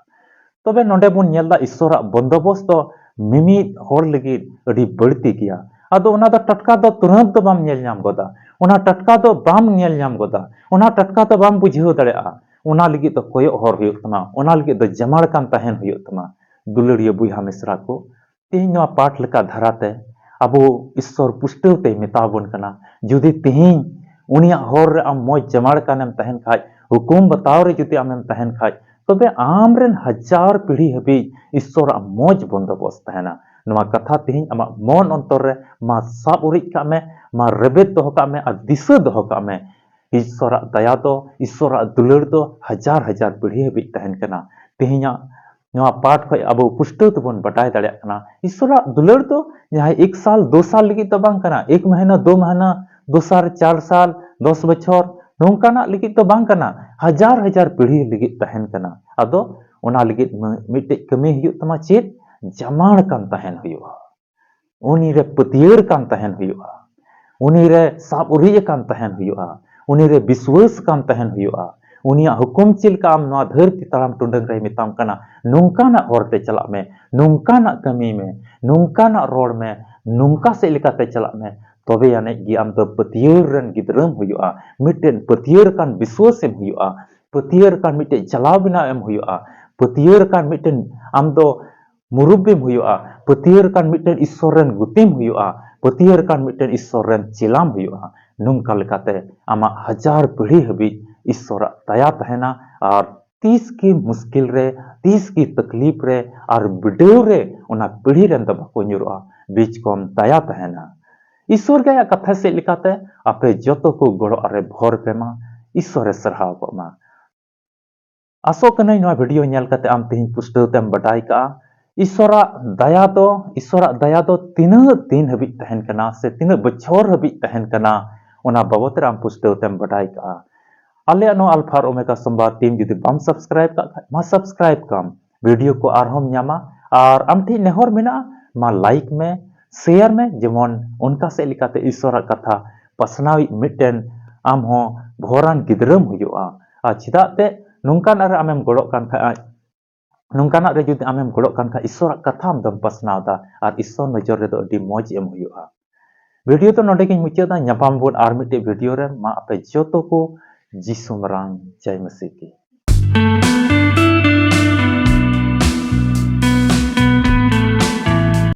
ᱛᱚᱵᱮ ᱱᱚᱰᱮ ᱵᱚᱱ ᱧᱮᱞ ᱮᱫᱟ ᱤᱥᱚᱨᱟᱜ ᱵᱚᱱᱫᱚᱵᱚᱥ ᱫᱚ ᱢᱤᱢᱤᱫ ᱦᱚᱲ ᱞᱟᱹᱜᱤᱫ ᱟᱹᱰᱤ ᱵᱟᱹᱲᱛᱤ ᱜᱮᱭᱟ᱾ ᱟᱫᱚ ᱚᱱᱟ ᱫᱚ ᱴᱟᱴᱠᱟ ᱫᱚ ᱛᱩᱨᱟᱹᱛ ᱫᱚ ᱵᱟᱢ ᱧᱮᱞ ᱧᱟᱢ ᱜᱚᱫᱟ, ᱚᱱᱟ ᱴᱟᱴᱠᱟ ᱫᱚ ᱵᱟᱢ ᱧᱮᱞ ᱧᱟᱢ ᱜᱚᱫᱟ, ᱚᱱᱟ ᱴᱟᱴᱠᱟ ᱫᱚ ᱵᱟᱢ ᱵᱩᱡᱷᱟᱹᱣ ᱫᱟᱲᱮᱭᱟᱜᱼᱟ᱾ ᱚᱱᱟ ᱞᱟᱹᱜᱤᱫ ᱫᱚ ᱠᱚᱭᱚᱜ ᱦᱚᱨ ᱦᱩᱭᱩᱜ ᱛᱟᱢᱟ, ᱚᱱᱟ ᱞᱟᱹᱜᱤᱫ ᱫᱚ ᱡᱟᱢᱟᱲ ᱠᱟᱱ ᱛᱟᱦᱮᱱ ᱦᱩᱭᱩᱜ ᱛᱟᱢᱟ᱾ ᱫᱩᱞᱟᱹᱲᱤᱭᱟᱹ ᱵᱚᱭᱦᱟ ᱢᱤᱥᱨᱟ ᱠᱚ, ᱛᱮᱦᱮᱧ ᱱᱚᱣᱟ ᱯᱟᱴ ᱞᱮᱠᱟ ᱫᱷᱟᱨᱟᱛᱮ ᱟᱵᱚ ᱤᱥᱥᱚᱨ ᱯᱩᱥᱴᱟᱹᱣ ᱛᱮᱭ ᱢᱮᱛᱟ ᱵᱚᱱ ᱠᱟᱱᱟ, ᱡᱩᱫᱤ ᱛᱮᱦᱮᱧ ᱩᱱᱤᱭᱟᱜ ᱦᱚᱨ ᱨᱮ ᱟᱢ ᱢᱚᱡᱽ ᱡᱟᱢᱟᱲ ᱠᱟᱱᱮᱢ ᱛᱟᱦᱮᱱ ᱠᱷᱟᱡ, ᱦᱩᱠᱩᱢ ᱵᱟᱛᱟᱣ ᱨᱮ ᱡᱩᱫᱤ ᱟᱢᱮᱢ ᱛᱟᱦᱮᱱ ᱠᱷᱟᱡ, ᱛᱚᱵᱮ ᱟᱢᱨᱮᱱ ᱦᱟᱡᱟᱨ ᱯᱤᱲᱦᱤ ᱦᱟᱹᱵᱤᱡ ᱤᱥᱥᱚᱨᱟᱜ ᱢᱚᱡᱽ ᱵᱚᱱᱫᱚᱵᱚᱥ ᱛᱟᱦᱮᱱᱟ᱾ ᱱᱚᱣᱟ ᱠᱟᱛᱷᱟ ᱛᱮᱦᱮᱧ ᱟᱢᱟᱜ ᱢᱚᱱ ᱚᱱᱛᱚᱨ ᱨᱮ ᱢᱟ ᱥᱟᱵ ᱩᱨᱤᱡ ᱠᱟᱜ ᱢᱮ, ᱢᱟ ᱨᱮᱵᱮᱫ ᱫᱚᱦᱚ ᱠᱟᱜ ᱢᱮ ᱟᱨ ᱫᱤᱥᱟᱹ ᱫᱚᱦᱚ ᱠᱟᱜ ᱢᱮ᱾ ᱤᱥᱥᱚᱨᱟᱜ ᱫᱟᱭᱟ ᱫᱚ, ᱤᱥᱥᱚᱨᱟᱜ ᱫᱩᱞᱟᱹᱲ ᱫᱚ ᱦᱟᱡᱟᱨ ᱦᱟᱡᱟᱨ ᱯᱤᱲᱦᱤ ᱦᱟᱹᱵᱤᱡ ᱛᱟᱦᱮᱱ ᱠᱟᱱᱟ᱾ ᱛᱮᱦᱮᱧᱟᱜ ᱱᱚᱣᱟ ᱯᱟᱴ ᱠᱷᱚᱱ ᱟᱵᱚ ᱯᱩᱥᱴᱟᱹᱣ ᱛᱮᱵᱚᱱ ᱵᱟᱰᱟᱭ ᱫᱟᱲᱮᱭᱟᱜ ᱠᱟᱱᱟ, ᱤᱥᱥᱚᱨᱟᱜ ᱫᱩᱞᱟᱹᱲ ᱫᱚ ᱡᱟᱦᱟᱸᱭ ᱮᱠ ᱥᱟᱞ, ᱫᱩ ᱥᱟᱞ ᱞᱟᱹᱜᱤᱫ ᱫᱚ ᱵᱟᱝ ᱠᱟᱱᱟ, ᱮᱠ ᱢᱟᱦᱱᱟ, ᱫᱩ ᱢᱟᱦᱱᱟ, ᱫᱩ ᱥᱟᱞ, ᱪᱟᱨ ᱥᱟᱞ, ᱫᱚᱥ ᱵᱚᱪᱷᱚᱨ, ᱱᱚᱝᱠᱟᱱᱟᱜ ᱞᱟᱹᱜᱤᱫ ᱫᱚ ᱵᱟᱝ ᱠᱟᱱᱟ, ᱦᱟᱡᱟᱨ ᱦᱟᱡᱟᱨ ᱯᱤᱲᱦᱤ ᱞᱟᱹᱜᱤᱫ ᱛᱟᱦᱮᱱ ᱠᱟᱱᱟ᱾ ᱟᱫᱚ ᱚᱱᱟ ᱞᱟᱹᱜᱤᱫ ᱢᱤ-, ᱢᱤᱫᱴᱮᱡ ᱠᱟᱹᱢᱤ ᱦᱩᱭᱩᱜ ᱛᱟᱢᱟ, ᱪᱮᱫ? ᱡᱟᱢᱟᱲ ᱠᱟᱱ ᱛᱟᱦᱮᱱ ᱦᱩᱭᱩᱜᱼᱟ᱾ ᱩᱱᱤ ᱨᱮ ᱯᱟᱹᱛᱭᱟᱹᱨ ᱠᱟᱱ ᱛᱟᱦᱮᱱ ᱦᱩᱭᱩᱜᱼᱟ᱾ ᱩᱱᱤ ᱨᱮ ᱥᱟᱵ ᱩᱨᱤᱡ ᱟᱠᱟᱱ ᱛᱟᱦᱮᱱ ᱦᱩᱭᱩᱜᱼᱟ᱾ ᱩᱱᱤ ᱨᱮ ᱵᱤᱥᱣᱟᱹᱥ ᱠᱟᱱ ᱛᱟᱦᱮᱱ ᱦᱩᱭᱩᱜᱼᱟ᱾ ᱩᱱᱤᱭᱟᱜ ᱦᱩᱠᱩᱢ ᱪᱮᱫ ᱞᱮᱠᱟ ᱟᱢ ᱱᱚᱣᱟ ᱫᱷᱟᱹᱨᱛᱤ ᱛᱟᱲᱟᱢ ᱴᱩᱰᱟᱹᱝ ᱨᱮᱭ ᱢᱮᱛᱟᱢ ᱠᱟᱱᱟ, ᱱᱚᱝᱠᱟᱱᱟᱜ ᱦᱚᱨ ᱛᱮ ᱪᱟᱞᱟᱜ ᱢᱮ, ᱱᱚᱝᱠᱟᱱᱟᱜ ᱠᱟᱹᱢᱤ ᱢᱮ, ᱱᱚᱝᱠᱟᱱᱟᱜ ᱨᱚᱲ ᱢᱮ, ᱱᱚᱝᱠᱟ ᱥᱮᱫ ᱞᱮᱠᱟᱛᱮ ᱪᱟᱞᱟᱜ ᱢᱮ, ᱛᱚᱵᱮ ᱟᱹᱱᱤᱡ ᱜᱮ ᱟᱢ ᱫᱚ ᱯᱟᱹᱛᱭᱟᱹᱨ ᱨᱮᱱ ᱜᱤᱫᱽᱨᱟᱹᱢ ᱦᱩᱭᱩᱜᱼᱟ᱾ ᱢᱤᱫᱴᱮᱱ ᱯᱟᱹᱛᱭᱟᱹᱨ ᱠᱟᱱ ᱵᱤᱥᱣᱟᱹᱥ ᱮᱢ ᱦᱩᱭᱩᱜᱼᱟ᱾ ᱯᱟᱹᱛᱭᱟᱹᱨ ᱠᱟᱱ ᱢᱤᱫᱴᱮᱱ ᱪᱟᱞᱟᱣ ᱵᱮᱱᱟᱣ ᱮᱢ ᱦᱩᱭᱩᱜᱼᱟ᱾ ᱯᱟᱹᱛᱭᱟᱹᱨ ᱠᱟᱱ ᱢᱤᱫᱴᱮᱱ ᱟᱢ ᱫᱚ ᱢᱩᱨᱩᱵᱵᱤᱢ ᱦᱩᱭᱩᱜᱼᱟ, ᱯᱟᱹᱛᱭᱟᱹᱨ ᱠᱟᱱ ᱢᱤᱫᱴᱮᱱ ᱤᱥᱥᱚᱨ ᱨᱮᱱ ᱜᱩᱛᱤᱢ ᱦᱩᱭᱩᱜᱼᱟ, ᱯᱟᱹᱛᱭᱟᱹᱨ ᱠᱟᱱ ᱢᱤᱫᱴᱮᱱ ᱤᱥᱥᱚᱨ ᱨᱮᱱ ᱪᱮᱞᱟᱢ ᱦᱩᱭᱩᱜᱼᱟ᱾ ᱱᱚᱝᱠᱟ ᱞᱮᱠᱟᱛᱮ ᱟᱢᱟᱜ ᱦᱟᱡᱟᱨ ᱯᱤᱲᱦᱤ ᱦᱟᱹᱵᱤᱡ ᱤᱥᱥᱚᱨᱟᱜ ᱫᱟᱭᱟ ᱛᱟᱦᱮᱱᱟ ᱟᱨ ᱛᱤᱥ ᱜᱮ ᱢᱩᱥᱠᱤᱞ ᱨᱮ, ᱛᱤᱥ ᱜᱮ ᱛᱟᱠᱞᱤᱯ ᱨᱮ ᱟᱨ ᱵᱤᱰᱟᱹᱣ ᱨᱮ ᱚᱱᱟ ᱯᱤᱲᱦᱤ ᱨᱮᱱ ᱫᱚ ᱵᱟᱠᱚ ᱧᱩᱨᱩᱜᱼᱟ᱾ ᱵᱤᱪ ᱠᱚᱢ ᱫᱟᱭᱟ ᱛᱟᱦᱮᱱᱟ᱾ ᱤᱥᱥᱚᱨ ᱜᱮ ᱟᱭᱟᱜ ᱠᱟᱛᱷᱟ ᱥᱮᱫ ᱞᱮᱠᱟᱛᱮ ᱟᱯᱮ ᱡᱚᱛᱚ ᱠᱚ ᱜᱚᱲᱚ ᱟᱨᱮ ᱵᱷᱚᱨ ᱯᱮ ᱢᱟ᱾ ᱤᱥᱥᱚᱨᱮ ᱥᱟᱨᱦᱟᱣ ᱠᱚᱜ ᱢᱟ᱾ ᱟᱥᱚᱜ ᱠᱟᱹᱱᱟᱹᱧ ᱱᱚᱣᱟ ᱵᱷᱤᱰᱤᱭᱳ ᱧᱮᱞ ᱠᱟᱛᱮ ᱟᱢ ᱛᱮᱦᱮᱧ ᱯᱩᱥᱴᱟᱹᱣ ᱛᱮᱢ ᱵᱟᱰᱟᱭ ᱠᱟᱜᱼᱟ ᱤᱥᱥᱚᱨᱟᱜ ᱫᱟᱭᱟ ᱫᱚ, ᱤᱥᱥᱚᱨᱟᱜ ᱫᱟᱭᱟ ᱫᱚ ᱛᱤᱱᱟᱹᱜ ᱫᱤᱱ ᱦᱟᱹᱵᱤᱡ ᱛᱟᱦᱮᱱ ᱠᱟᱱᱟ ᱥᱮ ᱛᱤᱱᱟᱹᱜ ᱵᱚᱪᱷᱚᱨ ᱦᱟᱹᱵᱤᱡ ᱛᱟᱦᱮᱱ ᱠᱟᱱᱟ, ᱚᱱᱟ ᱵᱟᱵᱚᱛ ᱨᱮ ᱟᱢ ᱯᱩᱥᱴᱟᱹᱣ ᱛᱮᱢ ᱵᱟᱰᱟᱭ ᱠᱟᱜᱼᱟ᱾ ᱟᱞᱮᱭᱟᱜ ᱱᱚᱣᱟ ᱟᱞᱯᱷᱟ ᱟᱨ ᱳᱢᱮᱜᱟ ᱥᱳᱢᱵᱟᱨ ᱴᱤᱢ ᱡᱩᱫᱤ ᱵᱟᱢ ᱥᱟᱵᱥᱠᱨᱟᱭᱤᱵ ᱠᱟᱜ ᱠᱷᱟᱡ, ᱢᱟ ᱥᱟᱵᱥᱠᱨᱟᱭᱤᱵ ᱠᱟᱢ, ᱵᱷᱤᱰᱤᱭᱳ ᱠᱚ ᱟᱨᱦᱚᱸᱢ ᱧᱟᱢᱟ᱾ ᱟᱨ ᱟᱢ ᱴᱷᱮᱱ ᱱᱮᱦᱚᱨ ᱢᱮᱱᱟᱜᱼᱟ, ᱢᱟ ᱞᱟᱭᱤᱠ ᱢᱮ, ᱥᱮᱭᱟᱨ ᱢᱮ, ᱡᱮᱢᱚᱱ ᱚᱱᱠᱟ ᱥᱮᱫ ᱞᱮᱠᱟᱛᱮ ᱤᱥᱥᱚᱨᱟᱜ ᱠᱟᱛᱷᱟ ᱯᱟᱥᱱᱟᱣᱤᱡ ᱢᱤᱫᱴᱮᱱ ᱟᱢ ᱦᱚᱸ ᱵᱷᱚᱨᱟᱱ ᱜᱤᱫᱽᱨᱟᱹᱢ ᱦᱩᱭᱩᱜᱼᱟ᱾ ᱟᱨ ᱪᱮᱫᱟᱜ ᱛᱮ ᱱᱚᱝᱠᱟᱱᱟᱜ ᱨᱮ ᱟᱢᱮᱢ ᱜᱚᱲᱚᱜ ᱠᱟᱱ ᱠᱷᱟᱡ, ᱱᱚᱝᱠᱟᱱᱟᱜ ᱨᱮ ᱡᱩᱫᱤ ᱟᱢᱮᱢ ᱜᱚᱲᱚᱜ ᱠᱟᱱ ᱠᱷᱟᱡ, ᱤᱥᱥᱚᱨᱟᱜ ᱠᱟᱛᱷᱟ ᱟᱢ ᱫᱚᱢ ᱯᱟᱥᱱᱟᱣ ᱮᱫᱟ ᱟᱨ ᱤᱥᱥᱚᱨ ᱱᱚᱡᱚᱨ ᱨᱮᱫᱚ ᱟᱹᱰᱤ ᱢᱚᱡᱽ ᱮᱢ ᱦᱩᱭᱩᱜᱼᱟ᱾ ᱵᱷᱤᱰᱤᱭᱳ ᱫᱚ ᱱᱚᱰᱮ ᱜᱤᱧ ᱢᱩᱪᱟᱹᱫᱟ᱾ ᱧᱟᱯᱟᱢ ᱵᱚᱱ ᱟᱨ ᱢᱤᱫᱴᱮᱡ ᱵᱷᱤᱰᱤᱭᱳ ᱨᱮ᱾ ᱢᱟ ᱟᱯᱮ ᱡᱚᱛᱚ ᱠᱚ ᱡᱤᱥᱩ ᱢᱟᱨᱟᱝ ᱡᱟᱭ ᱢᱟᱹᱥᱤ ᱠᱤ᱾